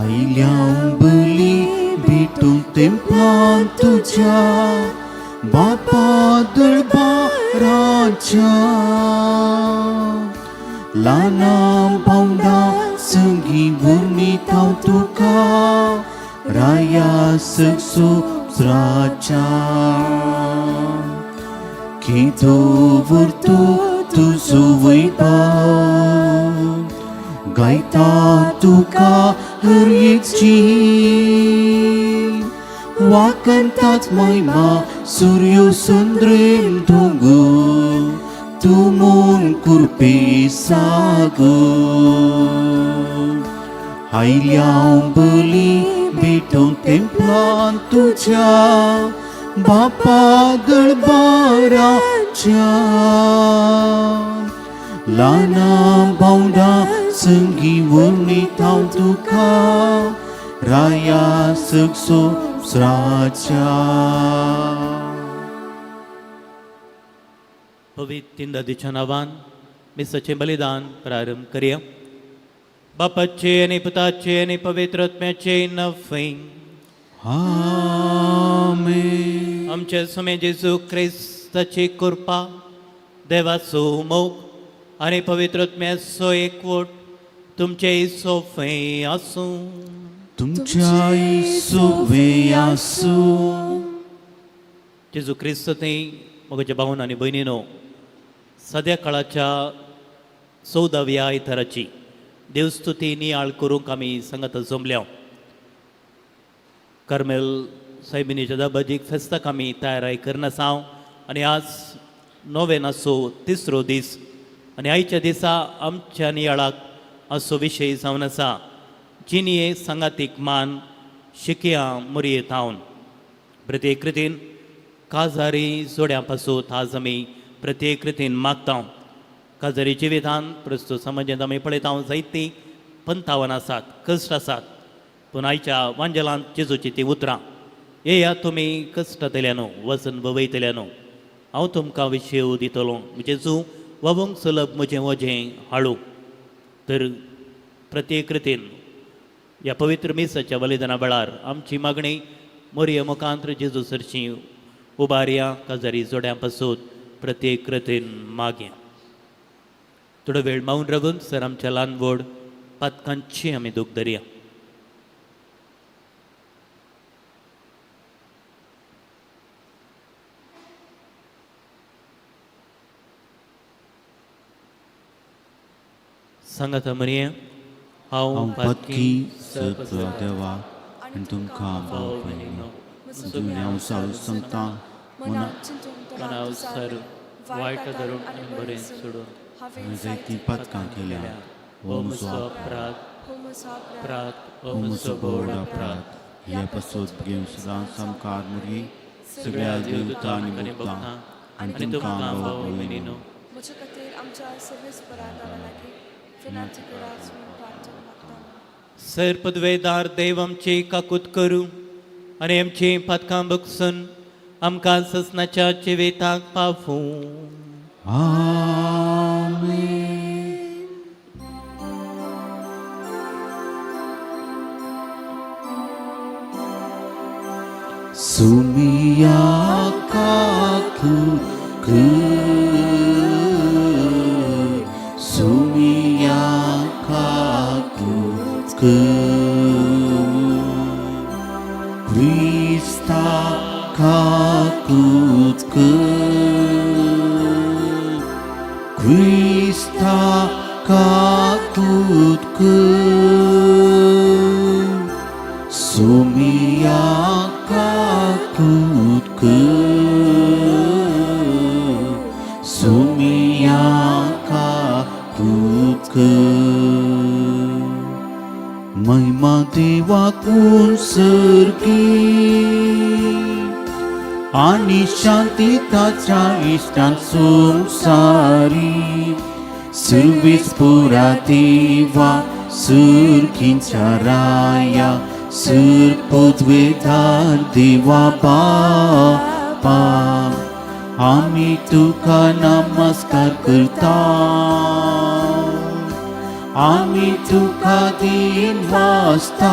आयल्या बली भेटूंक तेंपलां तुज्या बापा दरबाराच्या ल्हाना भावंडा संगी वर्णीत हांव तुका राया सगसुसराच्या की दवरतो तुजो वैभव गायता तुका हर एक जीव वाकंताच महिमा सूर्य सुंद्रेन दोंगर तूं म्हूण कुरपे सागर आयल्या बली भेटूंक तेंपलां तुज्या बापा दरबाराच्या ल्हाना भावंडा संगी वर्णीत हांव तुका राया सगसुसराच्या. पवित्र तीन दादीच्या नांवान मिसाचें बलिदान प्रारंभ करया. बापाचे आनी पुताचे आनी पवित्र आत्म्याचे नफे. आमेन. आमचे स्वामी जेजू क्रिस्ताची कृपा, देवाचो मोग आनी पवित्र आत्म्याचो एकवट तुमचे सोफे आसूं. तुमच्याय सुवे आसूं. जेजू क्रिस्त थंय म्हज्या भावन आनी भयणीनो, सद्या काळाच्या 14व्या आयताराची देवस्तुती नियाळ करूंक आमी सांगात जमल्या. कार्मेल सायबिनीच्या दाबाजीक फेस्ताक आमी तयाराय करनासा आनी आज नोवेनाचो तिसरो दीस आनी आयच्या दिसा आमच्या नियाळाक असो विशय जावन आसा, जिणये सांगातीक मान शिकया मोरयेंत. प्रत्येक रितीन काजारी जोड्यां पासून आज आमी प्रत्येक रितीन मागता. काजारी जिवितान प्रस्तुत समाजांत आमी पळयता, जायतीं पंथावन आसात, कश्ट आसात, पूण आयच्या वांजेलांत जेजूची ती उतरां, येया तुमी कश्टांतल्यान वजन वयतल्यान, हांव तुमकां विशेव दितलो, जेजू ववंक सुलभ म्हजें वजें हाडू. तर प्रत्येक रितीन ह्या पवित्र मिसाच्या बलिदाना वेळार आमची मागणी मोरये मुखांत जेजू सरशी उबारया. काजारी जोड्यां पासून प्रत्येक रितीन मागया. थोडो वेळ मावन रावून सर आमच्या ल्हान व्हड पातकांची आमी दूख धरया. सांगात म्हणये, हांव हांव पातकी सर देवा आनी तुमकां भाव भयणीनो, जुन्या सांगता मना मनाव सर वायट धरून आनी बरें सोडून हांवें जायतीं पातकां केल्या. हो म्हजो अपराध, अपराध, हो म्हजो व्हड अपराध. ह्या पासत घेवन सदां सामकार मुरी, सगळ्या देवता आनी भक्तां आनी तुमकां भाव भयणीनो, म्हजे खातीर आमच्या सर्वेस्परा देवा लागीं विनंती करात म्हूण प्रार्थना मागता. सर पदवेदार देव आमची काकूत करूं आनी आमची पातकां बगसून आमकां ससनाच्या जिविताक पावूं. आमेन. सुमिया काकू सुमिया काकू क्रिस्ता काकूत क्रिस्ता काकूत सुमिया काकूत सुमिया काकूत. महिमा देवाकून सर्गी आनी शांती ताच्या इश्टान संवसारी. सुर्वीस पुरा देवा, सुर्गींच्या राया, सुर पदवेदार देवा बापा, आमी तुका नमस्कार करता. आमी तुका दीन वाचता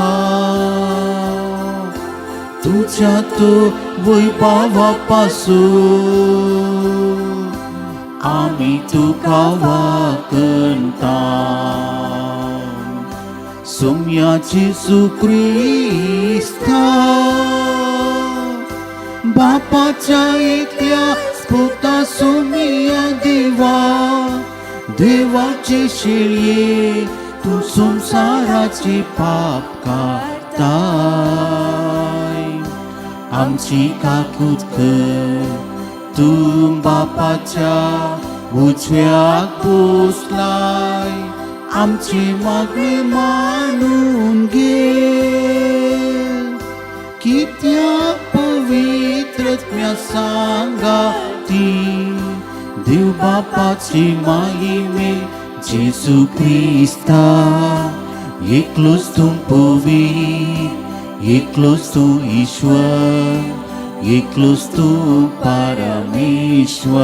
तुज्या तूं वैभावा पासून आमी तुका वाकणता सोम्या जेजू क्रिस्ता बापाच्या एकल्या पुता सोमिया देवा देवाचे शेळये तूं संवसाराचे पाप काडताय आमची काकूत कर तूं बापाच्या उजव्याक पोसलाय आमची मागणी मानून घे कित्याक पवित्रत्म्या सांगा ती देव बापाची माहिमे जेजू क्रिस्ता एकलोच तूं पवित्र एकलोच तूं ईश्वर एकलोच तूं परमेश्वर.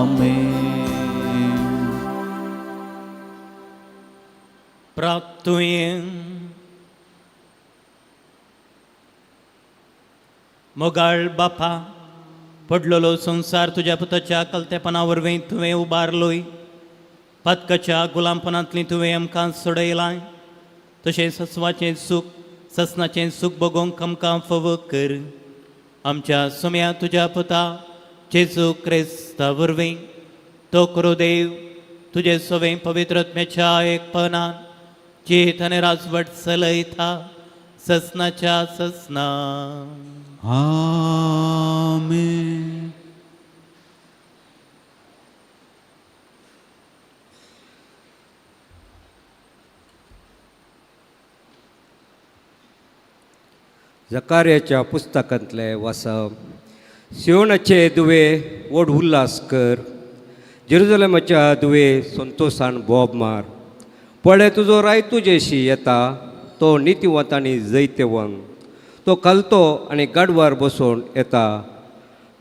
आमेन. प्राप्तुये मोगाळ बापा पडलेलो संवसार तुज्या पुताच्या कलतेपणा वरवीं तुवें उबारलोय पातकाच्या गुलामपणांतली तुवें आमकां सोडयलाय तशें सस्वाचें सूख ससनाचें सूख भोगोवंक आमकां फावो कर आमच्या सोम्या तुज्या पुता जेजू क्रिस्ता वरवीं तो करो देव तुजे सवें पवित्रत्म्याच्या एकपणान जेत आनी राजवट चलयता ससनाच्या ससना. आमेन. जकार्याच्या पुस्तकांतले वाचप. सियोनाचे दुवे व्हड उल्हास कर, जेरुजलेमाच्या दुवे संतोशान बोब मार. पळय तुजो राय तुजेशी येता, तो नितीवंत आनी जैतेवंत, तो खालतो आनी गाडवार बसोवन येता,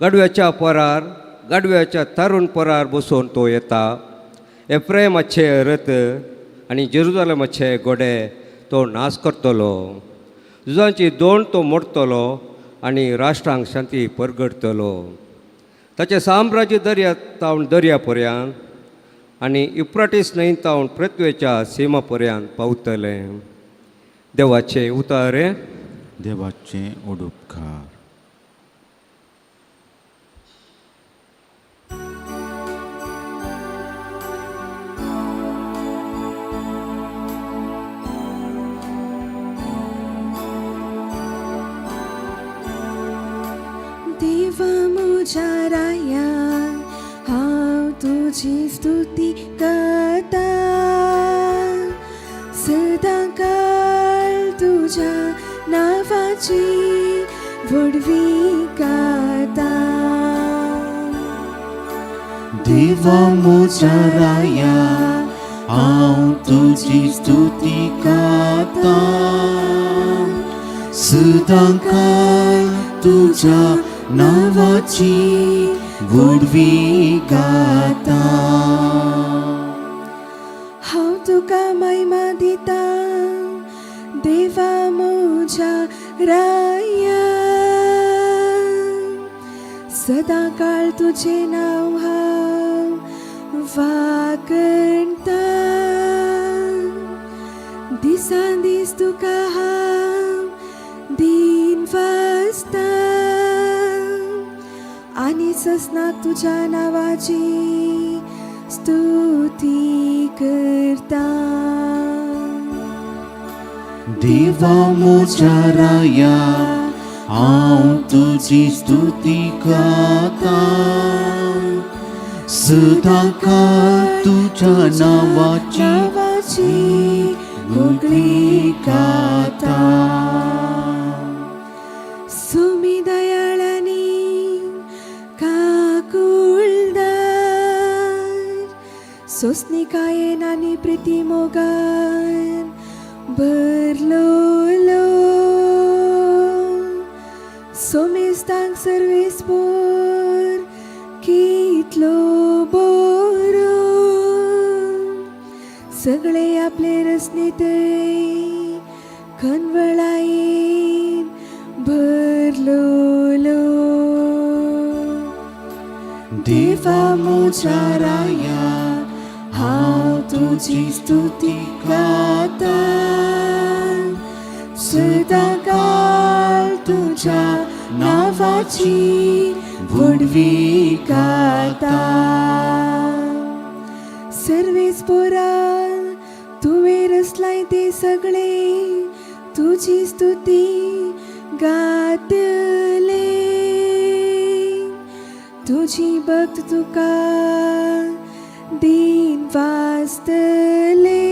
गाडव्याच्या पोरार गाडव्याच्या तारुण पोरार बसोवन तो येता. एफ्रायमाचे रथ आनी जेरुजलेमाचे घोडे तो नाश करतलो, झुजांची दोण तो मोडटलो आनी राष्ट्रांक शांती परगडतलो. ताचें साम्राज्य दर्या तावन दर्या पर्यंत आनी युफ्रेटीस न्हंय तावन पृथ्वेच्या सीमा पर्यंत पावतलें. देवाचें उतर. देवाचें उपकार. देवा म्हज्या राया हांव तुजी स्तुती करता सदां काळ तुज्या नांवाची व्हडवी गाता. देवा म्हज्या राया हांव तुजी स्तुती करता सदां काळ तुज्या नांवाची व्हडवी गाता. हांव तुका महिमा दिता देवा म्हज्या राया सदां काळ तुजें नांव हांव वागणता दिसान दीस तुका हांव दीन वाचता आनी ससनाक तुज्या नांवाची स्तुती करता. देवा म्हज्या राया हांव तुजी स्तुती करता सदां काळ तुज्या नांवाची नांवाची व्हडवी गाता. सुमी दयाळानी काकुळदार सोसणिकायेन आनी प्रिती मोगान भरलोलो सोमेस्तांक सर्वेस्पोर सगळे आपले रचनेतय खनवळायेन भरलोलो. देवा म्हज्या राया, हांव तुजी स्तुती गाता, सदांकाळ तुज्या नांवाची व्हडवी गाता. सर्वेस पोरा तुवें रचलाय ते सगळे तुजी स्तुती गातले. तुजी भक्त तुका दीन वाचतले.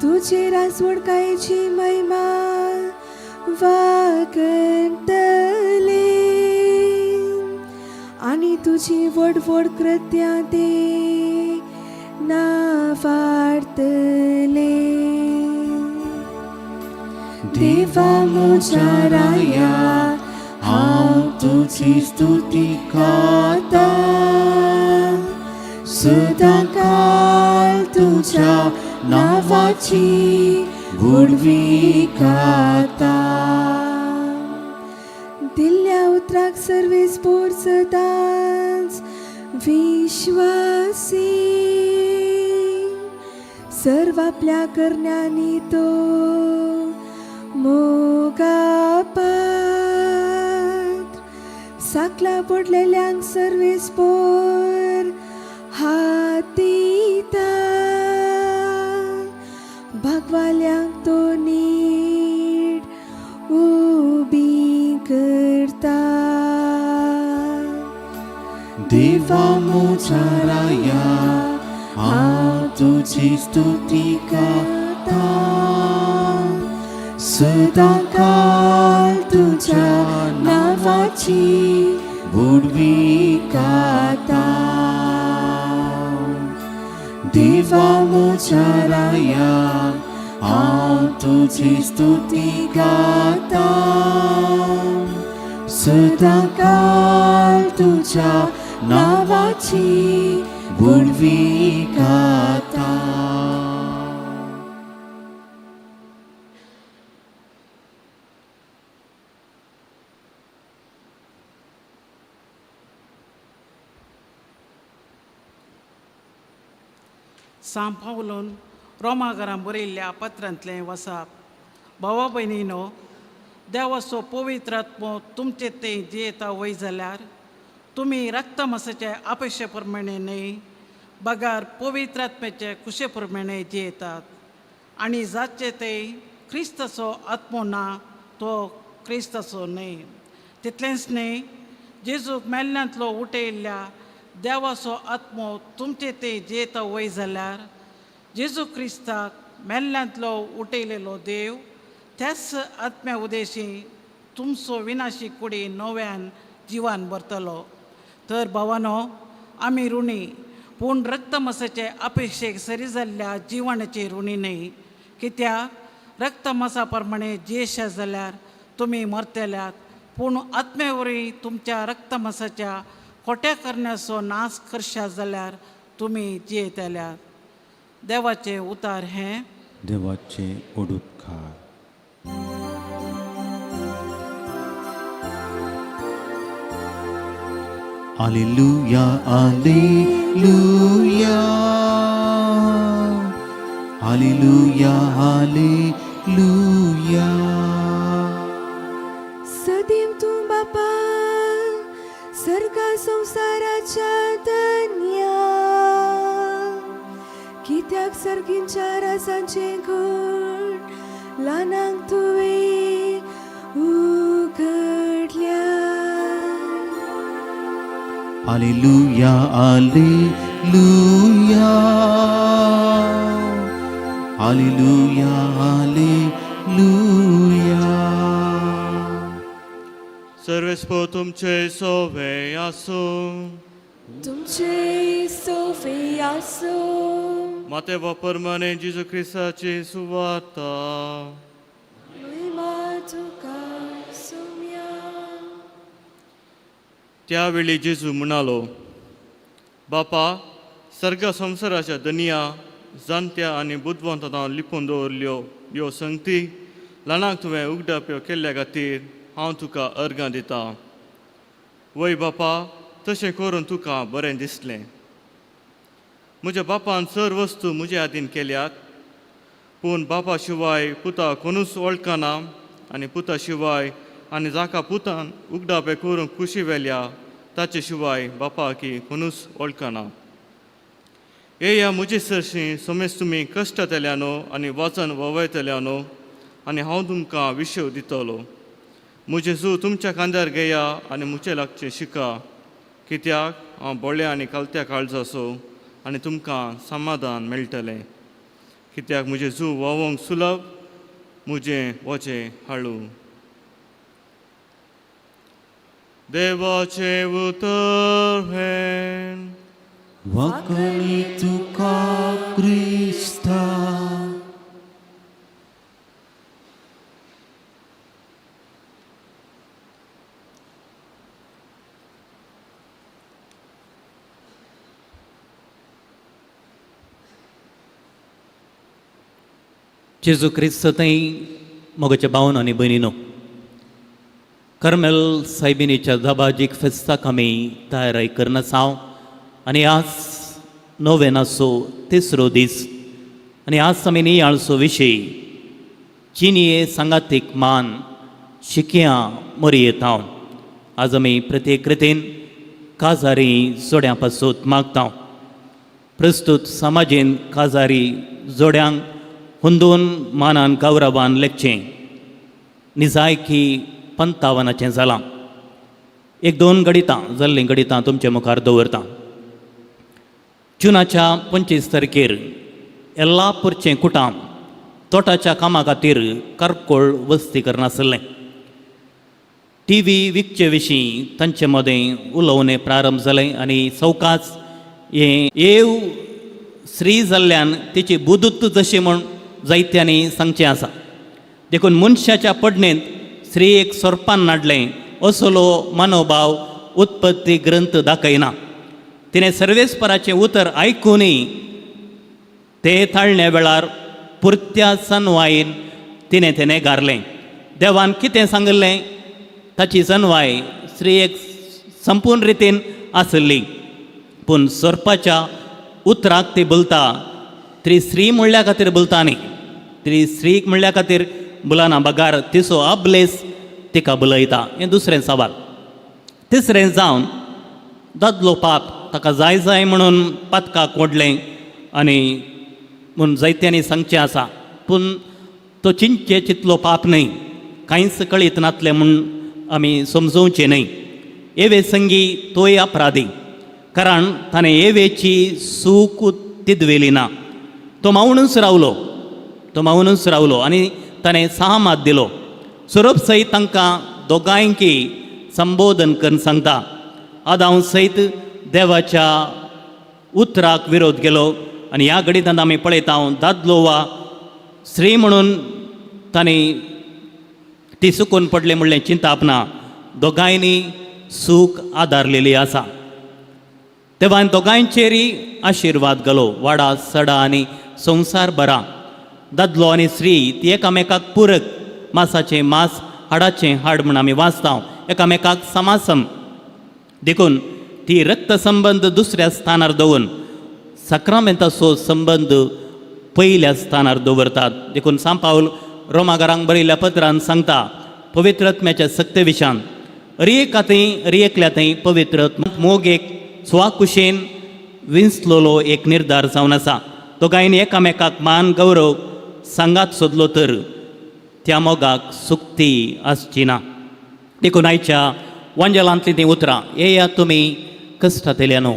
तुजे राजवडकायेची महिमा वागतले आनी तुजी व्हड व्हड कृत्यां ते नावाडतले. देवा म्हज्या राया, हांव तुजी स्तुती गाता, सदांकाळ तुज्या नांवाची व्हडवी गाता. दिल्ल्या उतराक सर्वेस पोर सदांच विश्वासी, सर्व आपल्या करण्यांनी तो मोगा पात्र. साकला पडलेल्यांक सर्वेस पोर हात दिता, भागवाल्यांक तो नीट उबी करता. देवा म्हज्या राया, हांव तुजी स्तुती गाता, सदांकाळ तुज्या नांवाची व्हडवी गाता. देवा म्हज्या राया, हांव तुजी स्तुती गाता, सदांकाळ तुज्या नांवाची व्हडवी गाता. सांव पावलोन रोमा घरां बरयल्ल्या पत्रांतलें वसाप. भावा भयणीनो, देवाचो पवित्र आत्मो तुमचे ते जियेता वय जाल्यार तुमी रक्तमासाचे अपेक्षे प्रमाणे न्हय, बगार पवित्र आत्म्याचे कुशे प्रमाणे जियेतात. आनी जाचे ते क्रिस्ताचो आत्मो ना तो क्रिस्ताचो न्हय. तितलेंच न्हय, जेजूक मेल्ल्यांतलो उठयल्ल्या देवाचो आत्मो तुमचे ते जियेता वय जाल्यार जेजू क्रिस्ताक मेल्ल्यांतलो उठयलेलो देव त्याच आत्म्या उदेशी तुमचो विनाशी कुडी नव्यान जिवान भरतलो. तर भावानो, आमी ऋणी, पूण रक्तमासाचे अपेक्षेक सरी जाल्ल्या जिवनाचे ऋणी न्हय. कित्याक रक्तमासा प्रमाणे जियेशा जाल्यार तुमी मरतल्यात, पूण आत्म्या वरवीं तुमच्या रक्तमासाच्या खोट्या करण्याचो नाश करशा जाल्यार तुमी जियेतल्यात. देवाचें उतार हें. देवाचे ओडुपकार. Alleluia, Alleluia, Alleluia, Alleluia. सदैव तूं बापा सर्गा संवसाराच्या धन्या, कित्याक सर्गींच्या राजांचे गूण ल्हानांक तुवें उगडल्या. Alleluia, Alleluia, Alleluia, Alleluia. सर्वेस्पो तुमचे सोवे आसूं. तुमचे सोफे आसूं. माते प्रमाणे जेजू क्रिस्ताची सुवार्ता. महिमा तुका सुम्या. त्यावेळी जेजू म्हणालो, बापा, सर्ग संवसाराच्या दनिया जाणट्या आनी बुदवंतां लिपून दवरल्यो ह्यो संगती ल्हानाक तुवें उगडाप्यो केल्ल्या खातीर हांव तुका अर्गां दितां. वय बापा, तशें करून तुका बरें दिसलें. म्हज्या बापान सर वस्तू म्हजे हातीन केल्यात, पूण बापा शिवाय पुता कोणूच वळखना आनी पुता शिवाय आनी जाका पुतान उगडापें करूंक खुशी वेल्या ताचे शिवाय बापाकी कोणूच वळखना. येया म्हजे सरशीं समेज तुमी कश्टतल्या न्हू आनी वचन ववयतल्या न्हू, आनी हांव तुमकां विशव दितलो. म्हजें जू तुमच्या खांद्यार घेया आनी म्हजे लागचें शिका, कित्याक हांव बोळ्या आनी कालत्या काळजाचो, आनी तुमकां समाधान मेळटलें. कित्याक म्हजें जू व्हांवोंक सुलभ, म्हजें वचें हाळू. देवाचें उतर हें. वाकणी तुका क्रिस्ता. जेजू क्रिस्त थंय मोगाच्या भावन आनी भयणीनो, कर्मेल सायबिनीच्या दबाजीक फेस्ताक आमी तयाराय करनासांव आनी आज नोवेनाचो तिसरो दीस आनी आज आमी नियाळचो विशय चिनिये सांगातीक मान शिकया मरयेतांव. आज आमी प्रत्येक रितीन काजारी जोड्यां पासून मागता. प्रस्तूत समाजेन काजारी जोड्यांक हुंदून मानान गौरवान लेखचें निजायकी पंतावनाचें जालां. एक दोन गणितां जाल्लीं गणितां तुमचे मुखार दवरता. जुनाच्या 25 तारखेर येल्लापूरचें कुटाम तोटाच्या कामा खातीर करकोळ वस्ती करनासलें. टी व्ही विकचे विशीं तांचे मदें उलोवणें प्रारंभ जालें आनी सवकास हें एव स्त्री जाल्ल्यान तिची बुदूत जशी म्हूण जायत्यांनी सांगचें आसा. देखून मनशाच्या पडणेंत स्त्रियेक सोरपान नाडलें असलो मनोभाव उत्पत्ती ग्रंथ दाखयना. तिणें सर्वेस्पराचें उतर आयकुनूय ते ताळण्या वेळार पुरत्या सनवायेन तिणें तें नेगारलें. देवान कितें सांगिल्लें ताची जनवाय स्त्रियेक संपूर्ण रितीन आसली, पूण सोरपाच्या उतराक ती बोलता. ती स्त्री म्हणल्या खातीर बोलता न्ही, ती स्त्रीक म्हणल्या खातीर बुलाना बगार तिचो अबलेस तिका बुलयता. हें दुसरें सवाल. तिसरें जावन दादलो पाप ताका जाय जाय म्हणून पातकाक ओडलें आनी म्हूण जायत्यांनी सांगचें आसा, पूण तो चिंतचे चितलो पाप न्हय, कांयच कळीत नातलें म्हूण आमी समजोवचें न्हय. एवे संगी तोय अपराधी, कारण ताणें एवेची सूख तिदवेली ना. तो मावणूच रावलो, तो मावनूच रावलो आनी ताणें सहमात दिलो. सोरोप सयत तांकां दोगांयकी संबोधन करून सांगता, आदांव सयत देवाच्या उतराक विरोध केलो. आनी ह्या गणितांत आमी पळयता दादलो वा स्त्री म्हणून तांणी ती सुकून पडली म्हणलें चिंताप ना, दोगांयनी सूख आदारलेली आसा. तेव्हा दोगांयचेरय आशिर्वाद घालो, वाडा सडा आनी संवसार बरा. दादलो आनी स्त्री ती एकामेकाक पुरक, मासाचें मास हाडाचें हाड म्हूण आमी वाचता, एकामेकाक समासम. देखून ती रक्तसंबंद दुसऱ्या स्थानार दवरून साक्रामेंताचो संबंद पयल्या स्थानार दवरतात. देखून सांपावल रोमागारांक बरयल्ल्या पत्रान सांगता पवित्र आत्म्याच्या सक्ते विशान अरेका थंय अरेकल्या थंय पवित्र मोग एक स्वाकुशेन विंचलोलो एक निर्धार जावन आसा. दोगांयनी एकामेकाक मान गौरव सांगात सोदलो तर त्या मोगाक सुक्ती आसची ना. देखून आयच्या वांजेलांतलीं तीं उतरां येया तुमी कश्टांतल्या न्हू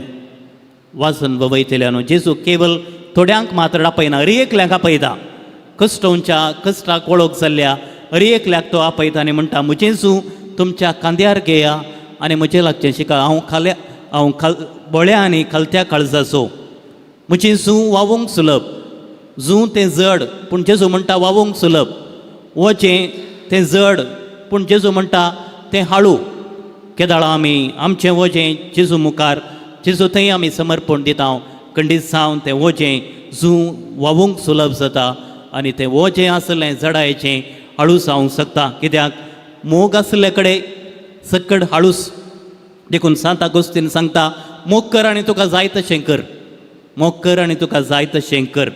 वाजन ववयतल्या न्हू. जेजू केवल थोड्यांक मात्र आपयना, अरेकल्याक आपयता. कश्टोंच्या कश्टाक वळख जाल्ल्या अरेकल्याक तो आपयता आनी म्हणटा म्हजें जू तुमच्या खांद्यार घेया आनी म्हजें लागचें शिका. हांव खाल्या हांव खाल बोळ्या आनी खालत्या काळजाचो, म्हजें जू वावोंक सुलभ. जू तें जड पूण जेजू म्हणटा वावोंक सुलभ. वचें तें जड पूण जेजू म्हणटा तें हाळू. केदाळा आमी आमचें वजें जेजू मुखार जेजू थंय आमी समर्पण दिता. कंडीत तें वजें जूं व्हांवूंक सुलभ जाता आनी तें वजें आसलें जडायचें हाळूस जावंक शकता. कित्याक मोग आसले कडेन सकड हाळूस. देखून सांत आगोस्तीन सांगता, मोग कर आनी तुका जाय तशें कर, मोग कर आनी तुका जाय तशें कर.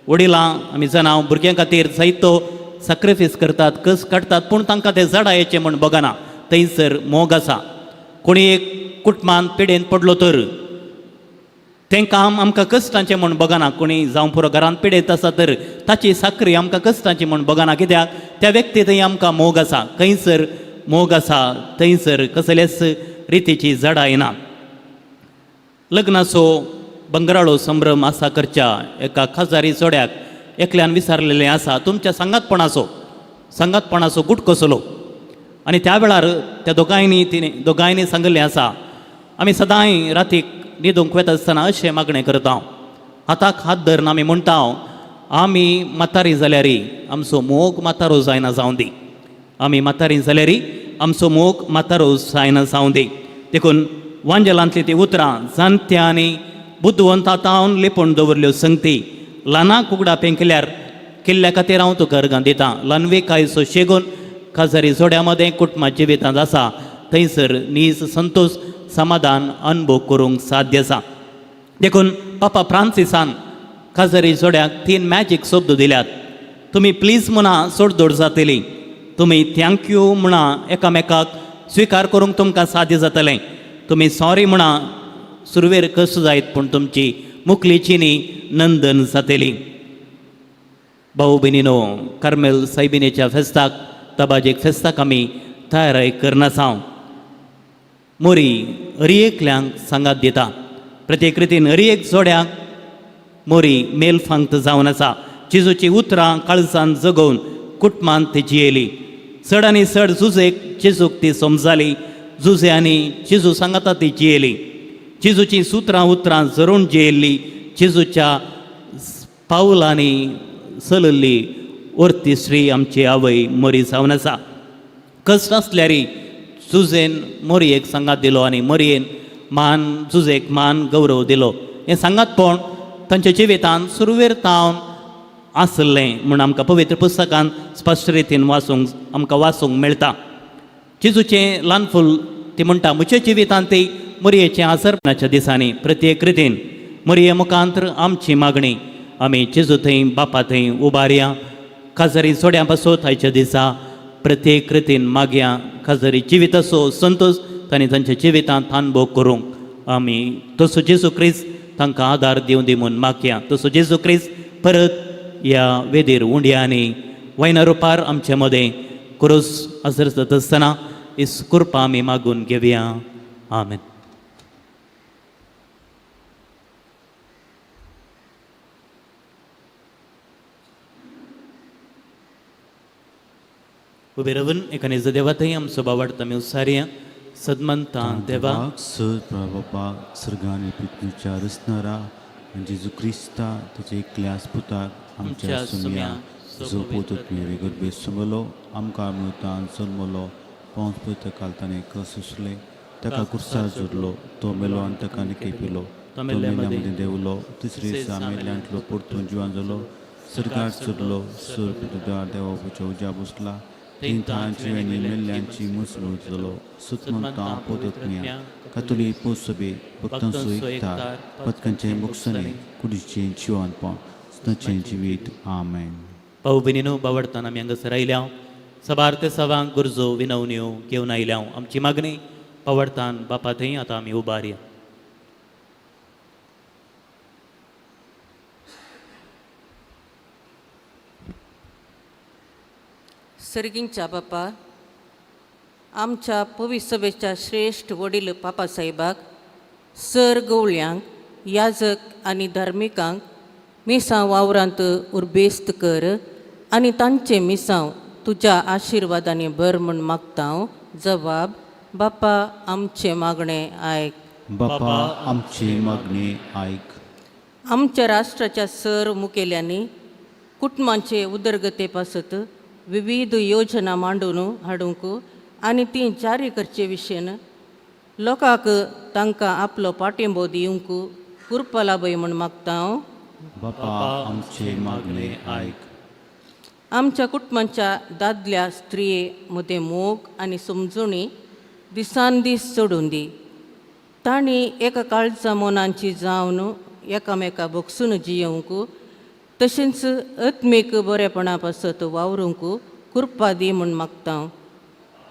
वडिलां आमी जाणां भुरग्यां खातीर जायतो sacrifice करतात, कस काडटात, पूण तांकां तें जडायचें म्हूण बगना. थंयसर मोग आसा. कोणी एक कुटुंबान पिडेन पडलो तर तें काम आमकां कश्टांचें म्हूण बगना. कोणी जावं पुरो घरांत पिडेत आसा तर ताची साकरी आमकां कश्टांची म्हूण बगना. कित्याक त्या व्यक्ती थंय आमकां मोग आसा. खंयसर मोग आसा थंयसर कसलेच रितीची जडाय ना. लग्नाचो बंगराळो संभ्रम आसा करच्या एका खाजारी जोड्याक एकल्यान विचारलेलें आसा, तुमच्या सांगातपणाचो सांगातपणाचो गुट कसलो? आनी त्या वेळार त्या दोगांयनी तिणें दोगांयनी सांगिल्लें आसा, आमी सदांय रातीक न्हिदूंक वता आसतना अशें मागणें करता, हाताक हात धरून आमी म्हणटा, आमी म्हातारी जाल्यार आमचो मोग म्हातारो जायना जावं दी, आमी म्हातारी जाल्यार आमचो मोग म्हातारो जायना जावं दी. देखून वांजेलांतलीं तीं उतरां जाणट्यांनी बुदवंता तावन लिपून दवरल्यो संगती ल्हानाक उगडा पेंकल्यार केल्ल्या खातीर हांव तुका अर्गां दितां. ल्हानविकायचो शेगून काजारी जोड्या मदें कुटुंबा जिवितांत आसा थंयसर नीज संतोश समाधान अनुभव करूंक साध्य आसा. देखून पापा फ्रांसिसान काजारी जोड्याक 3 मॅजीक शब्द दिल्यात. तुमी प्लीज म्हणा सोडदोड जातली, तुमी thank you म्हणा एकामेकाक स्विकार करूंक तुमकां साध्य जातलें, तुमी सॉरी म्हणा सुरवेर कस जायत पूण तुमची मुखली चिनी नंदन जातली. भाऊ भयणीनो, कार्मेल सायबिनेच्या फेस्ताक तबाजेक फेस्ताक आमी तयाराय करनासांव. मोरी हरी एकल्यांक सांगात दिता. प्रत्येक रितीन हरी एक जोड्याक मोरी मेल फांक्त जावन आसा. जेजूची उतरां काळजान जगोवन कुटुंबांत ती जियेली. चड आनी चड जुजेक जेजूक ती समजाली. जुजे आनी जेजू सांगाता ती जियेली. जेजूची सुत्रां उतरां जरून जियेल्ली. जेजूच्या पावलांनी चलल्ली वर्ती श्री आमची आवय मोरी जावन आसा. कश्ट आसल्यार जुजेन मोरयेक सांगात दिलो आनी मोरयेन मान जुजेक मान गौरव दिलो. हें सांगातपण तांच्या जिवितान सुरवेर तावन आसलें म्हूण आमकां पवित्र पुस्तकान स्पश्ट रितीन वाचूंक आमकां वाचूंक मेळटा. जेजूचें ल्हान फूल ती म्हणटा, म्हज्या जिवितांत ती मोरयेचें आसरपणाच्या दिसांनी प्रत्येक रितीन मोरये मुखांत आमची मागणी आमी जेजू थंय बापा थंय उबारया. काजारी जोड्यां पासत आयच्या दिसा प्रत्येक रितीन मागया. काजारी जिविताचो संतोश तांणी तांच्या जिवितांत अनुभव करूंक आमी तसो जेजू क्रिस्त तांकां आदार दिवं दी म्हूण मागया. तसो जेजू क्रिस्त परत ह्या वेदीर उंड्यांनी वयना रुपार आमचे मदें क्रोस हजर जाता आसतना इस कृपा आमी मागून घेवया. आमेन. उबे रावन एका निज देवा थंय आमचो बावाडता आमी उसारया. सदमंता देवा सर बाबा सर्गानी पृथ्वीच्या रचणारा आनी जेजू क्रिस्ता ताच्या एकल्या पुताक आमच्या सुम्या जो पोतमेरी गर्भे सुमलो आमकां मृतान जल्मलो पावस पयता काल ताणें कस उसले ताका कुर्सार जोडलो तो मेलो आनी ताका निके पिलो तो मेल्या मदीं देंवलो तिसरे दिसा मेल्यांतलो परतून जिवान जालो सरकार चडलो सर देवा पुच्या उज्या बसला तीन थांची आनी मेल्ल्यांची मुसमूस जालो सुतमंता पोतत्म्या कातोली पोसबे भक्तांचो एकतार पतकांचें मुक्सने कुडीचें जिवानपण सुताचें जिवीत. आमेन. भाऊ भयणीनो, बावडताना आमी हांगासर आयल्या. सबार ते सवांक गरजो विनवण्यो घेवन आयल्या. आमची मागणी पावडतान बापा थंय आतां आमी उबारया. सर्गींच्या बापा, आमच्या पविसभेच्या श्रेश्ठ वडील पापासाहेबाक, सर गवळ्यांक, याजक आनी धार्मिकांक मिसांव वावरांत उर्बेस्त कर आनी तांचें मिसांव तुज्या आशिर्वादांनी भर म्हूण मागता. जवाब बापा आमचें मागणें आयक. बापा आमची मागणी आयक. आमच्या राष्ट्राच्या सर मुखेल्यांनी कुटुंबांचे उदरगते पासत विविध योजना मांडून हाडूंक आनी ती जारी करचे विशयन लोकांक तांकां आपलो पाठिंबो दिवंक कृपा लाभय म्हूण मागता हांव. बापा आमचे मागणे आयक. आमच्या कुटुंबाच्या दादल्या स्त्रिये मदें मोग आनी समजणी दिसान दीस चडून दी. तांणी एका काळजा मनांची जावन एकामेका भोगसून जियोवंक तशेंच आत्मीक बरेपणा पासत वावरूंक कृपा दी म्हूण मागता हांव.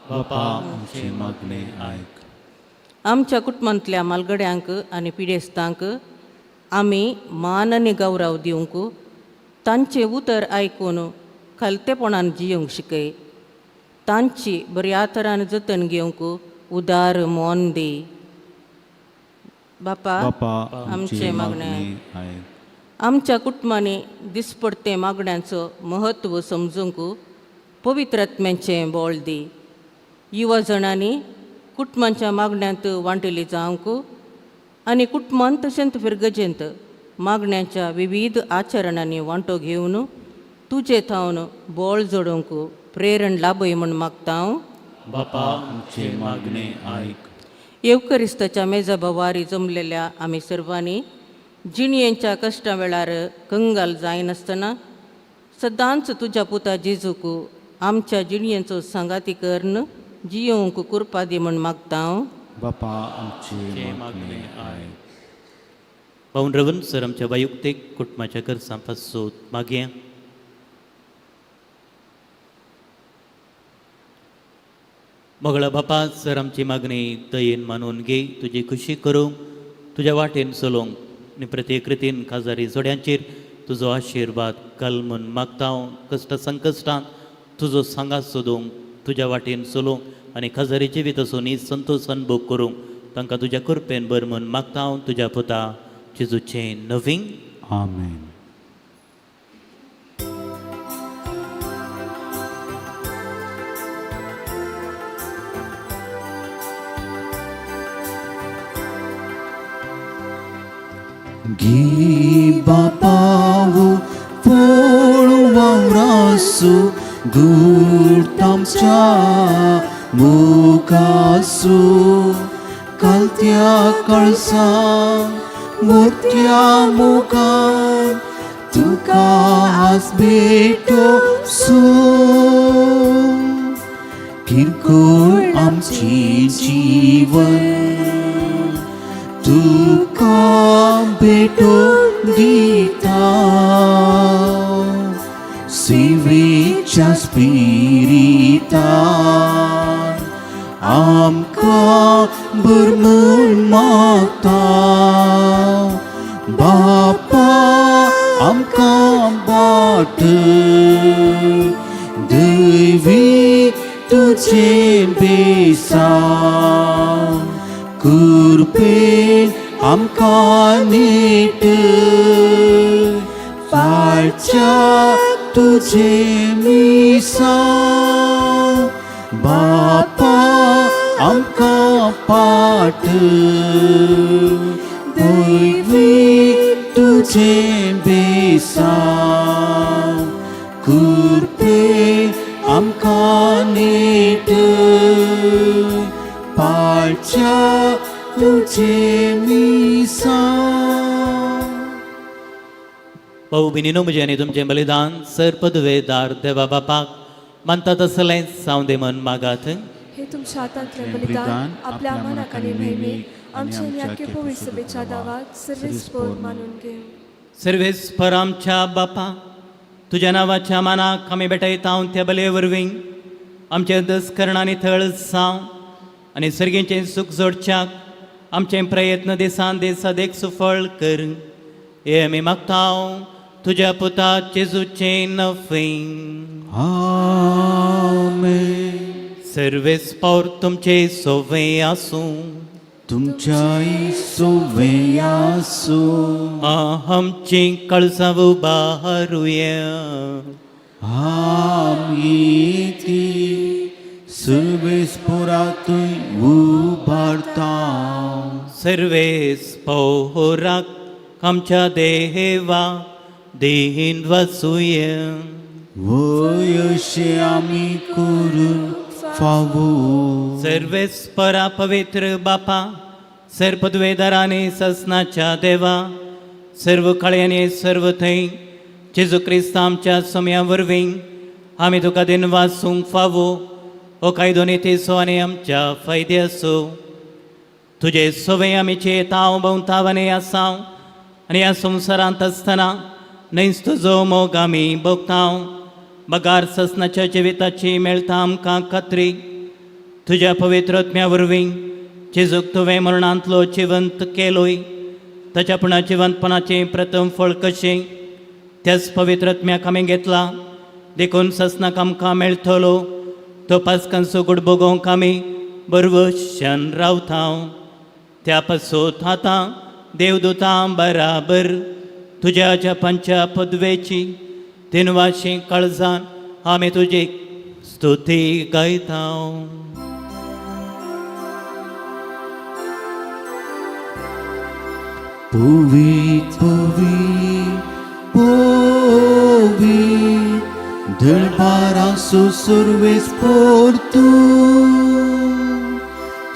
बापा आमचे मागणे आयक. आमच्या कुटुंबांतल्या मालगड्यांक आनी पिडेस्तांक आमी मान आनी गौरव दिवंक तांचें उतर आयकून खालतेपणान जियोवंक शिकय. तांची बऱ्या तरान जतन घेवंक उदार मन दी. बापा बापा आमचें आमचे मागणें मागणे आयक. आमच्या कुटुंबांनी दिसपडते मागण्यांचो म्हत्व समजूंक पवित्र आत्म्याचें बळ दी. युवा जणांनी कुटुंबाच्या मागण्यांत वांटली जावंक आनी कुटुंबांत तशेंच फिरगजेंत मागण्यांच्या विविध आचरणांनी वांटो घेवन तुजे थावन बळ जोडूंक प्रेरण लाभय म्हूण मागता हांव. बापा आमचे मागणे आयक. येवकरिस्ताच्या मेजा भवारी जमलेल्या आमी सर्वांनी जिणयेच्या कश्टां वेळार कंगाल जायनासतना सदांच तुज्या पुता जेजूक आमच्या जिणयेचो सांगाती करून जियोवंक कृपा दी म्हूण मागता हांव. बापा आमचे मागणे आयक. भाऊन रवन सर आमच्या वैयक्तीक कुटुंबाच्या गरजां पासून मागया. मोगळा बापा सर आमची मागणी दयेन मानून घे. तुजी खुशी करूंक तुज्या वाटेन चलोवंक आनी प्रत्येक रितीन काजारी जोड्यांचेर तुजो आशिर्वाद घाल म्हूण मागता हांव. कश्ट संकश्टांत तुजो सांगात सोदूंक तुज्या वाटेन चलोवंक आनी काजारी जिवीत आसून ही संतोश अनुभव करूंक तांकां तुज्या कृपेन बर म्हूण मागता हांव. तुज्या पुता जेजूचें नवीन आमेन. घे बापावो फोळ वावरासू गुर्तामच्या मुखासू कालत्या कळसा मोत्या मुखान तुका आज भेटो सू किरकोळ आमची जीवन तुका भेटो दिता सेवेच्या स्पिरितान आमकां भरमून मागता बापा आमकां बाट देवी तुझे बेसा कृपेन आमकां नीट पाळच्या तुझे मिसा बापा आमकां पाट देवी तुझे बेसा कृपेन आमकां नीट पाळच्या तुझे मिसा. भाऊ भयणीनो म्हजें आनी तुमचें बलिदान सर पदवेदार देवा बापाक मानता तसलें जावं दे मन मागात. हे तुमच्या हातांतलें बलिदान आपल्या मनाक आनी नेहमी आमच्या न्याक्य पवित्र सभेच्या दावाक सर्वेस पोर मानून घेवं. सर्वेस्पर आमच्या बापा तुज्या नांवाच्या मानाक आमी भेटयता त्या बले वरवीं आमचें दसकरणांनी थळ जावं आनी सर्गीचें सूख जोडच्याक आमचे प्रयत्न दिसान दीस अदेक सुफळ कर. हे आमी मागता तुज्या पुता जेजूचें नफें. आमेन. सर्वेस्पर तुमचे सोवे आसूं. तुमच्याय सोवे आसूं. आमची कळसां उबारुया. आमी ती सर्वेस्पोरातूय उबारता. सर्वेस्पोराक आमच्या देवा देहीन वसुया. वय अशें आमी करूंक फावो. सर्वेस्परा पवित्र बापा सर पदवेदारांनी ससनाच्या देवा सर्व कळयांनी सर्व थंय जेजू क्रिस्त आमच्या सोम्या वरवीं आमी तुका दिनवासूंक फावो हो कायदो नितीचो आनी आमच्या फायद्याचो. तुजे सोवे आमी चेताव भोंवताव आनी आसाव आनी ह्या संवसारांत आसतना न्हयच तुजो मोग आमी भोगताव बगार ससनाच्या जिविताची मेळटा आमकां खात्री. तुज्या पवित्र आत्म्या वरवीं जेजूक तुवें मरणांतलो जिवंत केलोय ताच्या पुणा जिवंतपणाचें प्रथम फळ कशें त्याच पवित्र आत्म्याक आमी घेतला देखून ससनाक आमकां मेळटलो तो पासकांचो गुड भोगोवंक आमी बरवशान रावताव. त्या पासत आतां देवदूतां बराबर तुज्या जपांच्या पदवेची दिनवाशी काळजान आमी तुजी स्तुती गायताव. पवित पवित पवित दरबारासो सुरवेस पोरतू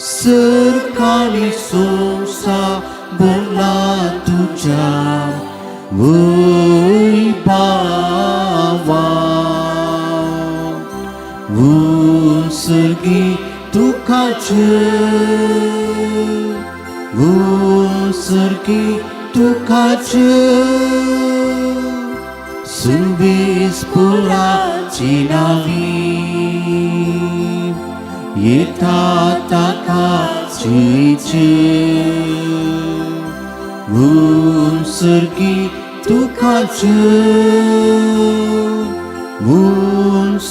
सरकाली सोसा बोला तुझ्या वय बावा सर्गी तुकाचे सर्गी तुकाचे सुबीस पुराची नावी येता ताका चिचे सर्गी तुकाचे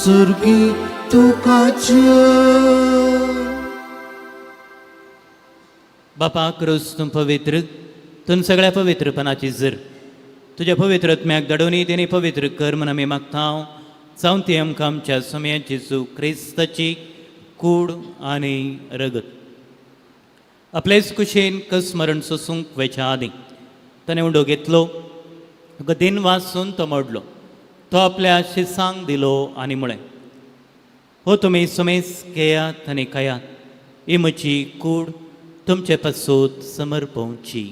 सर्गी तुकाचे. बापा क्रूस तूं पवित्र तूं सगळ्या पवित्रपणाची जर तुज्या पवित्र आत्म्याक धाडून तेणी पवित्र कर म्हण आमी मागता. जावं ती आमकां आमच्या सोम्या जेजू क्रिस्ताची कूड आनी रगत. आपलेच कुशेन कसमरण सोसूंक वेच्या आदीं ताणें उंडो घेतलो, दिन वाचून तो मोडलो, तो आपल्या शिसांक दिलो आनी म्हळें, हो तुमी सुमेस घेयात आनी खायात, ही म्हजी कूड तुमचे पासून समर्पोवची.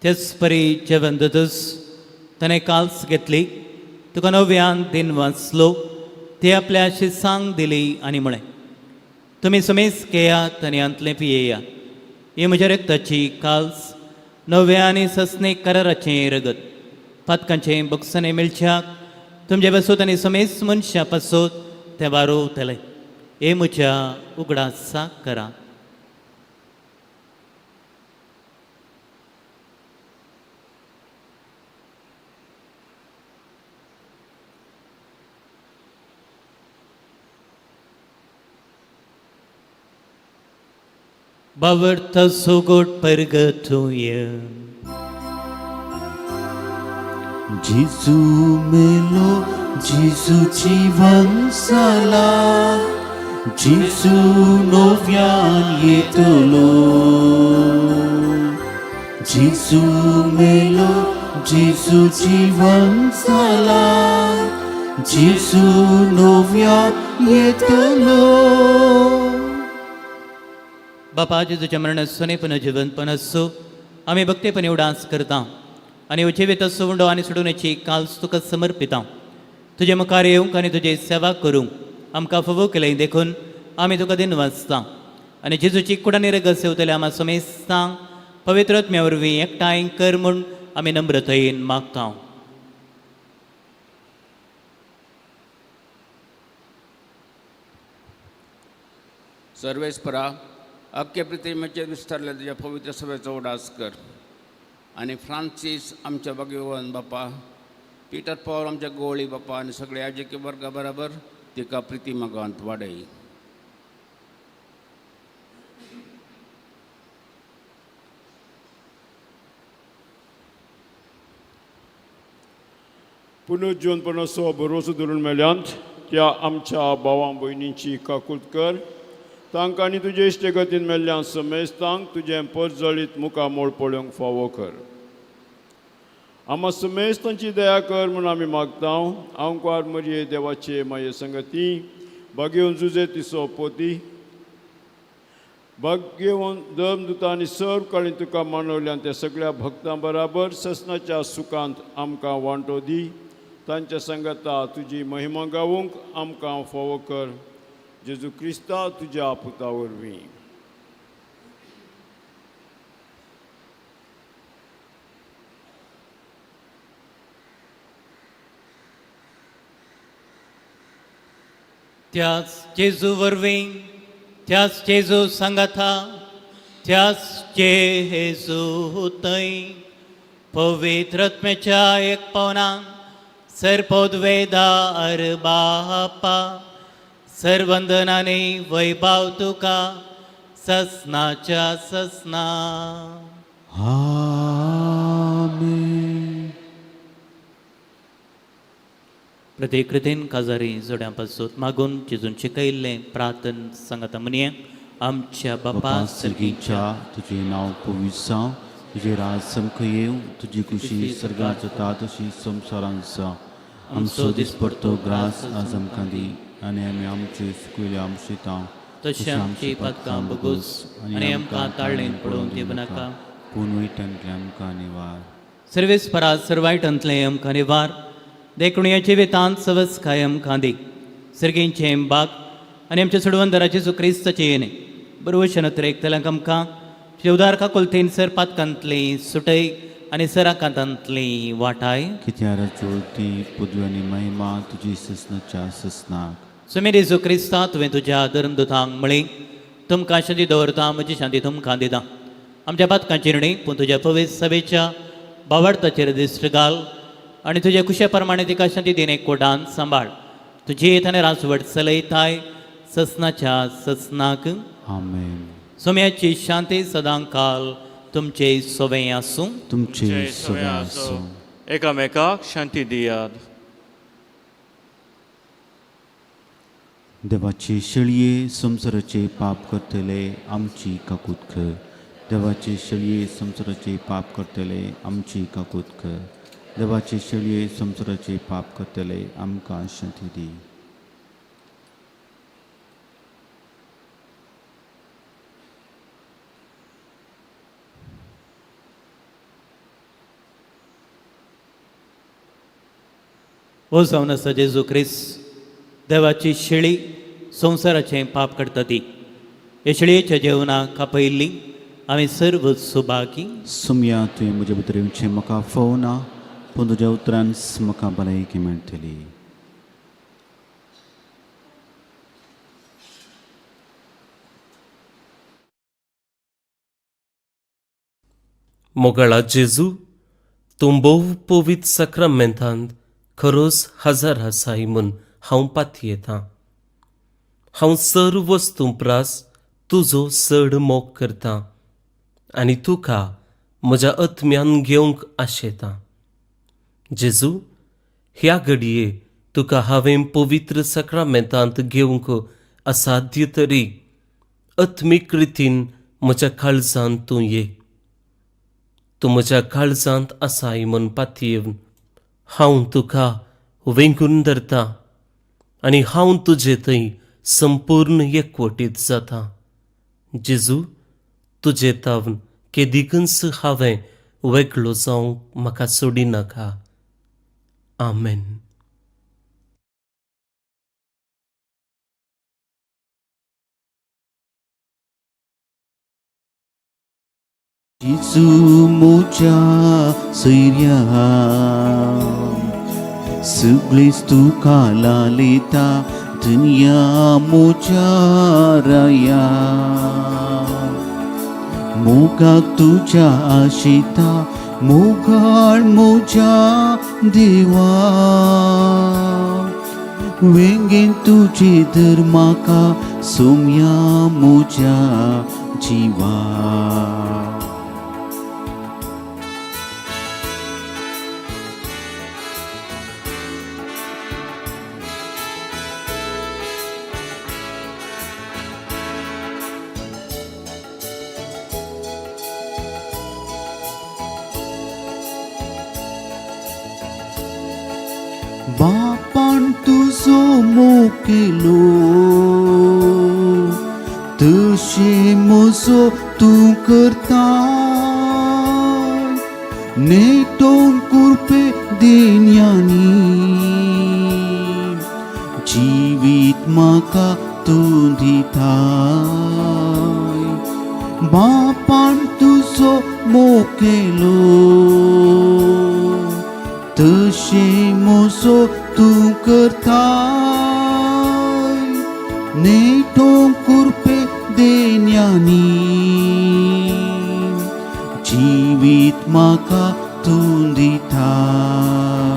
तेच परी जेवण जातच ताणें काल्स घेतली, तुका नव्यान दिन वाचलो, ती आपल्या शिसांक दिली आनी म्हळें, तुमी समेस घेयात आनी हांतलें पियेयात, ही म्हज्या रक्ताची काल्स नव्या आनी ससने कराराचें रगत, पातकांचें बक्षणें मेळच्याक तुमचे पासत आनी समेस मनशां पासत तें वारोवतलें. हे म्हज्या उगडासाक करा. बावर्त सुगोट परगतूय जेजू मेलो जेजू जिवन जाला जेजू नव्यान येतलो जेजू मेलो जेजू जिवन जाला जेजू नव्यान येतलो. बापा जेजूच्या मरण सोनेपण जिवनपण असो आमी भक्तेपण उडास करता आनी जिवीत उंडो आनी सोडूनची काल्स तुका समर्पिता. तुजे मुखार येवंक आनी तुजी सेवा करूंक आमकां फावो केलें देखून आमी तुका दिन वाचता आनी जेजूची कुडानी रगत सेवतले आमा समेस्तां पवित्र आत्म्या वरवीं एकठांय कर म्हूण आमी नम्रतायेन मागता. सर्वेस्परा अख्खे पृथ्वीचेर विस्तारले तुज्या पवित्र सभेचो उडास कर आनी फ्रांसीस आमच्या भाग्यवान बापा, पिटर पॉल आमच्या गोळी बापा आनी सगळे याजकी वर्गा बराबर तिका प्रिती मागांत वाडय. पुनर्जीवनपणाचो भरोसो धरून मेल्यांत त्या आमच्या भावां भयणींची काकूत कर तांकां आनी तुजे इश्टेगतीन मेल्ल्या समेस्तांक तुजें परजळीत मुखामोळ पळोवंक फावो कर. आमा समेस्तांची दया कर म्हूण आमी मागता. आंकवार मरये देवाचे माये संगती भाग्यवन जुजे तिसो पोती भाग्यवन धर्मदुता आनी सर्व काळी तुका मानवल्यान त्या सगळ्या भक्तां बराबर ससनाच्या सुखांत आमकां वांटो दी. तांच्या संगता तुजी महिमा गावूंक आमकां फावो कर. जेजू क्रिस्ता तुज्या पुता वरवीं. त्याच जेजू वरवीं, त्याच जेजू सांगाता, त्याच जेजू थंय पवित्र आत्म्याच्या एक पावनान सर्पोद्वेदार बापा सर्वंदनाने वैभाव तुका ससनाच्या ससना. आमेन. प्रतिकृतीन काजारी जोड्यां पासून मागून जेजून शिकयल्लें प्रार्थन सांगाता म्हणये. आमच्या बापा बापा सर्गीच्या, तुजें नांव पवित्र जावं, तुजें राज समख येवं, तुजी खुशी सर्गात जाता तशी संवसारांत जावं. आमचो दिसपडतो ग्रास आज आमकां दी आनी आमी आमचे सुकयले आमशेतां तशें आमची पातकां बगूस आनी आमकां ताळणेन पडोवन दिवं नाका, पूण वयटांतलें आमकां निवार. सर्वेस परात सर्वायटांतलें आमकां निवार. देखून ह्या जिवितांत सवस्काय आमकां दी. सर्गींचें बाग आनी आमच्या सोडवंदराचे जेजू क्रिस्ताचें येणें बरवशे नत्र एकतल्यांक आमकां तुज्या उदार काकुलतीन सर पातकांतली सुटय आनी सराकांतांतली वाटाय. कित्यार ज्योती पदवी आनी महिमा तुजी ससनाच्या ससनाक. सुमेर जेजू क्रिस्ता, तुवें तुज्या धर्मदुतांक म्हळी, तुमकां शांती दवरता, म्हजी शांती तुमकां दिता. आमच्या पातकांची न्हय पूण तुज्या पवित्र सभेच्या बावडताचेर दिश्ट घाल आनी तुज्या कुशे प्रमाणे तिका शांती दिन एक कोटान सांबाळ. तुजी येत आनी राजवट चलयताय ससनाच्या ससनाक. आमेन. सोम्याची शांती सदां काल तुमचे सोवें आसूं. तुमचे सगळे आसूं. एकामेकाक शांती दियात. देवाचे शेळये संवसाराचे पाप करतले आमची काकूत कर. देवाचे शेळये संवसाराचे पाप करतले आमची काकूत कर. देवाचे शेळये संवसाराचे पाप करतले आमकां शांती दी. हो जावन आसा जेजू क्रिस्त देवाची शेळी संवसाराचें पाप काडटा ती. ह्या शेळयेच्या जेवणाक कापयल्ली आमी सर्व सुभागी. सुमया, तुवें म्हज्या भितर येवचें म्हाका फोवना, पूण तुज्या उतरान म्हाका भलायकी मेळटली. मोगाळा जेजू, तूं भोव पवित्र साक्रामेंतांत खरोच हजार आसाय म्हूण हांव पातयेतां. हांव सर्व वस्तूं प्रास तुजो चड मोग करतां आनी तुका म्हज्या आत्म्यान घेवंक आशेतां. जेजू, ह्या घडये तुका हांवें पवित्र साक्रामेंतांत घेवंक असाध्य तरी आत्मीक रितीन म्हज्या काळजांत तूं ये. तूं म्हज्या काळजांत आसाय म्हूण पातयेवन हांव तुका वेंगून धरता आनी हांव तुजे थंय संपूर्ण एकवटीत जाता. जेजू, तुजे तावन केदिकूच हांवें वेगळो जावंक म्हाका सोडिनाका. आमेन. जेजू म्हज्या सैर्या, सगळीच तुका लालिता दुनिया म्हज्या राया. मोगाक तुज्या आशिता मोगाळ म्हज्या देवा. वेंगेन तुजे धर म्हाका सोम्या म्हज्या जिवा. मोग केलो तशें म्हजो तूं करता नेटोवन कुरपे देन्यांनी जिवीत म्हाका तूं दिताय बापान तुजो मोग केलो तशें म्हजो तूं करताय नेटोवंक कुरपे देन्यांनी जिवीत म्हाका तूं दिताय.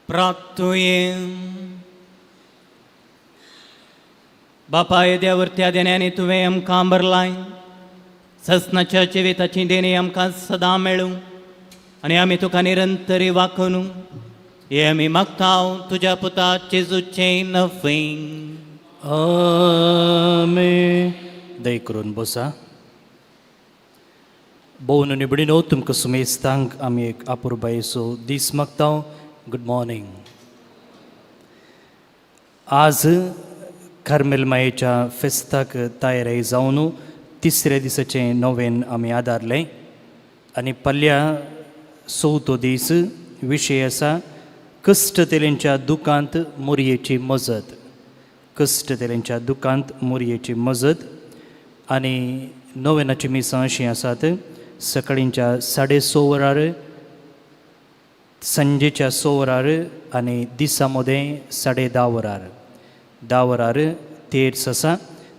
प्राप्तुये बापा येद्या वरत्या देण्यांनी तुवें आमकां भरलाय ससनाच्या जिविताची देणी आमकां सदां मेळूं आनी आमी तुका निरंतरी वाखोवन हे आमी मागता तुज्या पुता जेजूचें नफें. आमेन. दय करून बसा. भोवन निबडिनो तुमकां सुमेस्तांक आमी एक आपुरबायेचो दीस मागता. Good morning. आज कार्मेल मायेच्या फेस्ताक तयारी जावन तिसऱ्या दिसाचें नवेन आमी आदारलें आनी पल्ल्या चवथो दीस विशय आसा कश्टतेलेंच्या दुकांत मोरयेची मजत. कश्टतेलेंच्या दुकांत मोरयेची मजत. आनी नवेनाची मिसां अशीं आसात सकाळींच्या 6:30 वरार, सांजेच्या 6 वरार आनी दिसा मदें 10:30 वरार. 10 वरार तेर्स आसा,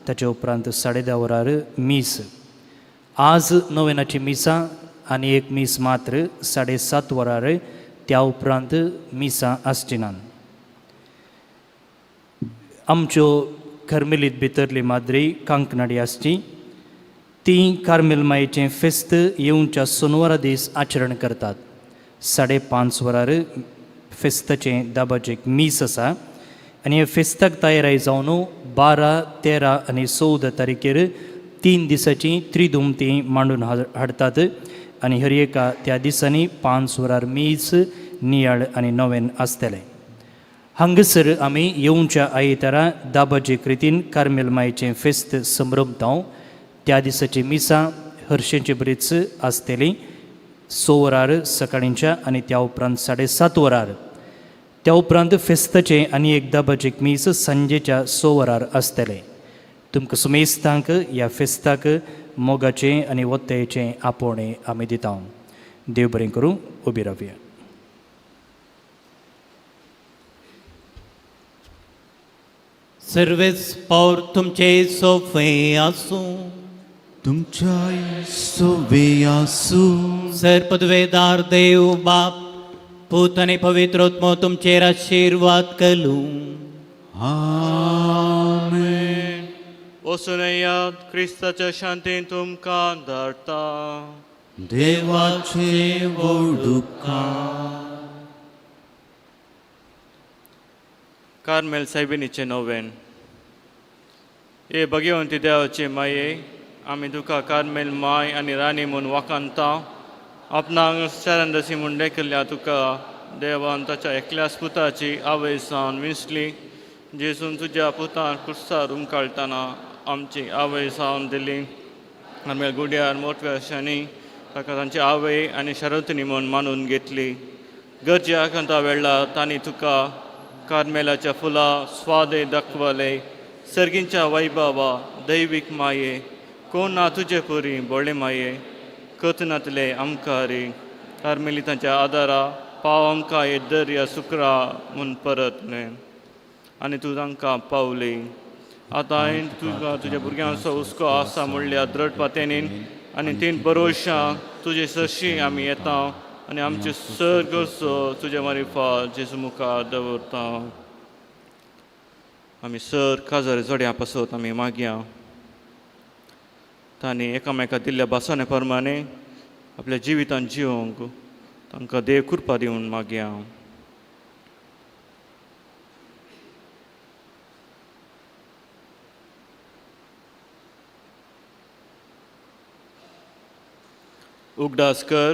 ताचे उपरांत 10:30 वरार मीस. आज नवेनाची मिसां आनी एक मीस मात्र 7:30 वरार, त्या उपरांत मिसां आसचिनात. आमच्यो कर्मेलीत भितरली माद्री कांकणाडी आसची ती कार्मेल मायेचें फेस्त येवच्या सोनवारा दीस आचरण करतात. 5:30 वरार फेस्ताचें दाबाचें एक मीस आसा आनी हे फेस्ताक तयारी जावन 12, 13 आनी 14 तारखेर 3 दिसाची त्रिदुम ती मांडून हाडटात आनी हर एका त्या दिसांनी 5 वरार मीस, नियाळ आनी नवेन आसतलें. हांगासर आमी येवच्या आयतारा दाबाजे कृतीन कार्मेल मायेचें फेस्त संभ्रमता. त्या दिसाची मिसां हरशेंची बरीच आसतली 6 वरार सकाळींच्या आनी त्या उपरांत 7:30 वरार. त्या उपरांत फेस्ताचें आनी एक दाबाजेक मीस सांजेच्या 6 वरार आसतलें. तुमकां सुमेस्तांक ह्या फेस्ताक मोगाचें आनी वत्तायेचें आपोवणें आमी दिता. देव बरें करूं. उबी रावया. सर्वेस पावर तुमचे सोफे आसूं. तुमच्याय सोवे आसूं. सर पदवेदार देव बाप पूत आनी पवित्र आत्मो तुमचेर आशिर्वाद करूं. आमेन. वचून येयात, क्रिस्ताच्या शांतीन तुमकां धाडटा. देवाचे व्हड उपकार. कार्मेल सायबिणीचें नोवेन. ए भगवंती देवाचे माये, आमी तुका कार्मेल माय आनी राणी म्हूण वाखाणता. आपणाक शरणदासी म्हूण देखिल्ल्या तुका देवान ताच्या एकल्याच पुताची आवय जावन विंचली. जेजून तुज्या पुतान कुर्सार उमकाळटना आमची आवय जावन दिली. कार्मेल गुड्यार मोटव्या शांनी ताका तांची आवय आनी शरवतनी म्हूण मानून घेतली. गरजे आकांता वेळा तांणी तुका कार्मेलाच्या फुलां स्वादे दाखवले सर्गींच्या वैभवा दैवीक माये कोण ना तुजे पुरी बोळे माये कथनातले आमकारी कार्मेलितांच्या आदारा पाव आमकां हे दर्या सुक्रा म्हूण परत न्हय आनी तूं तांकां पावली. आतां हांवें तुका तुज्या भुरग्यांचो हुस्को आसा म्हणल्यार द्रड पात्यानीन आनी तीन बरोवशा तुजे सरशी आमी येता आनी आमचे सर गरजो तुजे मारिफात जेजू मुखार दवरता. आमी सर काजार जोड्या पासत आमी मागया तांणी एकामेका दिल्ल्या भासाने प्रमाणे आपल्या जिवितान जिवंक तांकां देव कृपा दिवन मागया. उगडास कर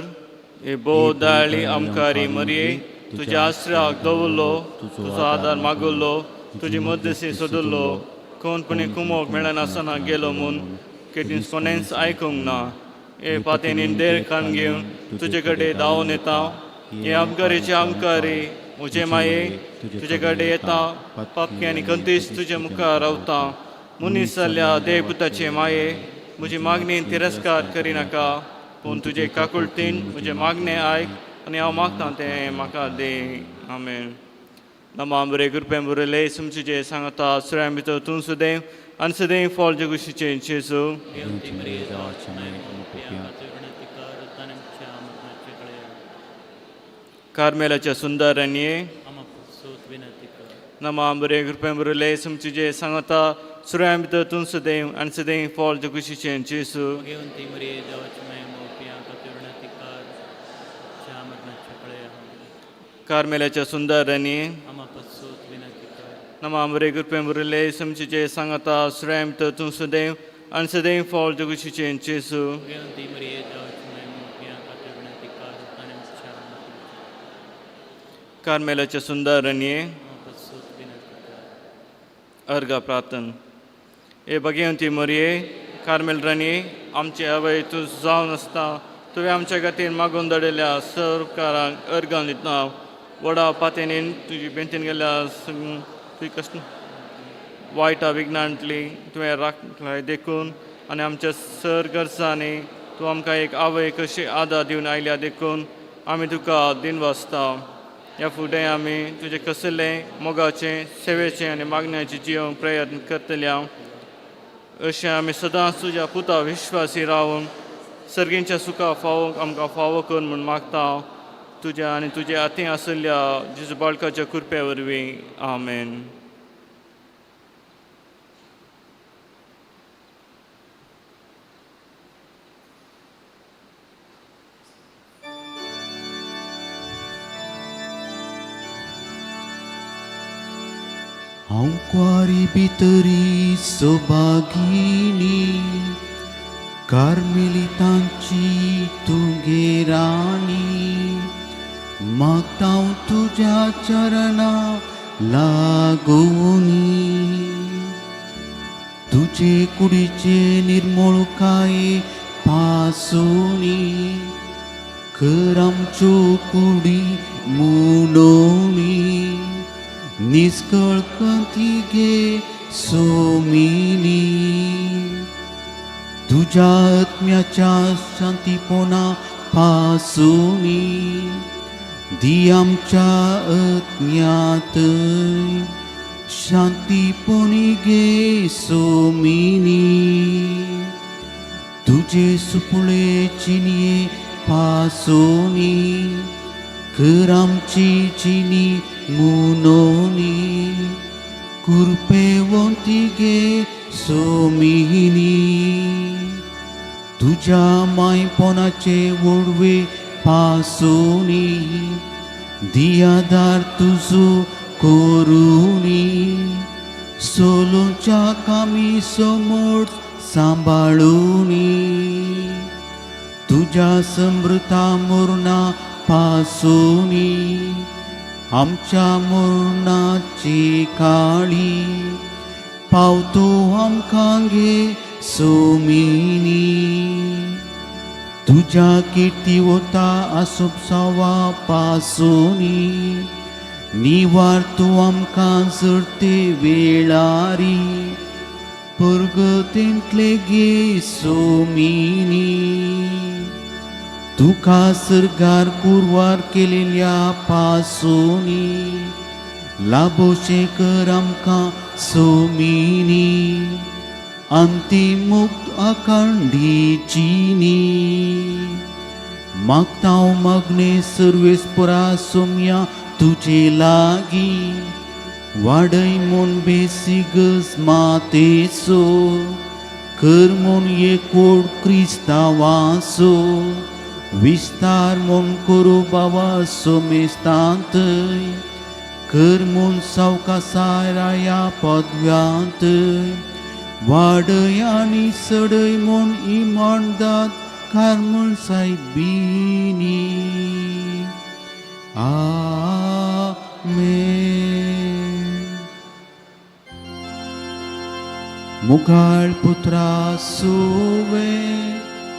हे भोव दयाळी आमकारी मरये तुज्या आश्रयाक दवरलो तुजो आदार मागुल्लो तुजी मदसी सोदुल्लो कोणपणी कुमोक मेळनासतना गेलो म्हूण केटीन कोणेंच आयकूंक ना. हे पातेनीन देर कान घेवन तुजे कडेन धांवून येता. हे आमकारीचे आमकारी म्हजे माये तुजे कडेन येता पापकी आनी खंतीस तुजे मुखार रावता. मनीस जाल्ल्या देवपुताचे माये म्हजी मागणी तिरस्कार करिनाका पूण तुजे काकुळतीन म्हजें मागणें आयक आनी हांव मागतां तें म्हाका दी. आमेन. नमा बरें कृपें बरयलें तुमचे सांगता सुऱ्यां भितर तूं सुदेव आनी सदैव फॉल जगुशीचें जेजू. कार्मेलाच्या सुंदर आनी नमा बरें कृपें बरयलें तुमचे सांगता सुऱ्यां भितर तूं सदैव आनी सदैव फॉल जगुशीचें जेजू. कार्मेलाच्या सुंदर आनी नमा बरें कृपें बरयलें तुमचे सांगता सुऱ्यां भितर तूं सदैव आनी सदैव फॉल जगुशीचें जेजू. कार्मेलाच्या सुंदर आनी अर्घा प्रार्थन. हे भगवंती मरये कार्मेल राणी आमचे आवय तूं जावन आसता तुवें आमच्या खातीर मागून धाडिल्ल्या सरकारांक अर्गां दितना व्हडा पातेनीन तुजी बेंतीन गेल्या तुजी कश्ट वायटा विघ्नांतली तुवें राखलाय देखून आनी आमच्या सर गरजांनी तूं आमकां एक आवय कशी आदार दिवन आयल्या देखून आमी तुका दिन वाचता. ह्या फुडें आमी तुजें कसलें मोगाचें सेवेचें आनी मागण्याचें जिवंक प्रयत्न करतले. अशें आमी सदांच तुज्या पुता विश्वासी रावन सर्गींच्या सुखा फावोंक आमकां फावो कर म्हूण मागता तुज्या आनी तुज्या हातीं आशिल्ल्या जेजू बाळकाच्या कृपे वरवीं. आमेन. हांव कुवारी भितरी सोभागिनी कार्मेलितांची तुगे राणी मागता तुज्या चरणा लागोनी तुजे कुडीचे निर्मोळकाये पासोनी कर आमच्यो कुडी मुणोनी निस्कळकंती गे सोमिनी तुज्या आत्म्याच्या शांतीपणा पासुनी दी आमच्या आत्म्यात शांतीपणी गे सोमिनी तुजे सुपुळे चिनये पासोनी कर आमची चिनी मुनोनी कुरपेवंती गे सोमिनी तुज्या मायपणाचे वडवे पासोनी दियादार तुजो करुणी सोलोच्या कामी समोर सांबाळुनी तुज्या समृता मुरणा पासोनी आमच्या मुरणाची काळी पावतो आमकां गे सोमिनी. तुज्या किर्ती वता आसोपसावा पासोनी निवार तूं आमकां जरते वेळारी परगतेंतले गे सोमिनी तुका सरगार कुरवार केलेल्या पासोनी लाभोशें कर आमकां सोमिनी अंतिमुक्त अखंडीचिनी मागता हांव मागणे सर्वेस्परा सोमया तुजे लागीं वाडय म्हूण बेसिगस मातेचो कर म्हूण एकोड क्रिस्तांवाचो विस्तार म्हूण करूं बाबा सोमेस्तांतय कर म्हूण सावकासाराया पदव्यांतय वाडय आनी सडय म्हूण इमानदात कार्मल सायबिनी. आमेन. मुखाळ पुत्रा सुवे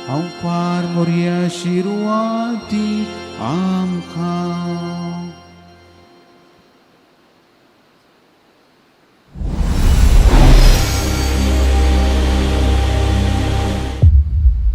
हांव फार मोरया शिरवाती आमकां.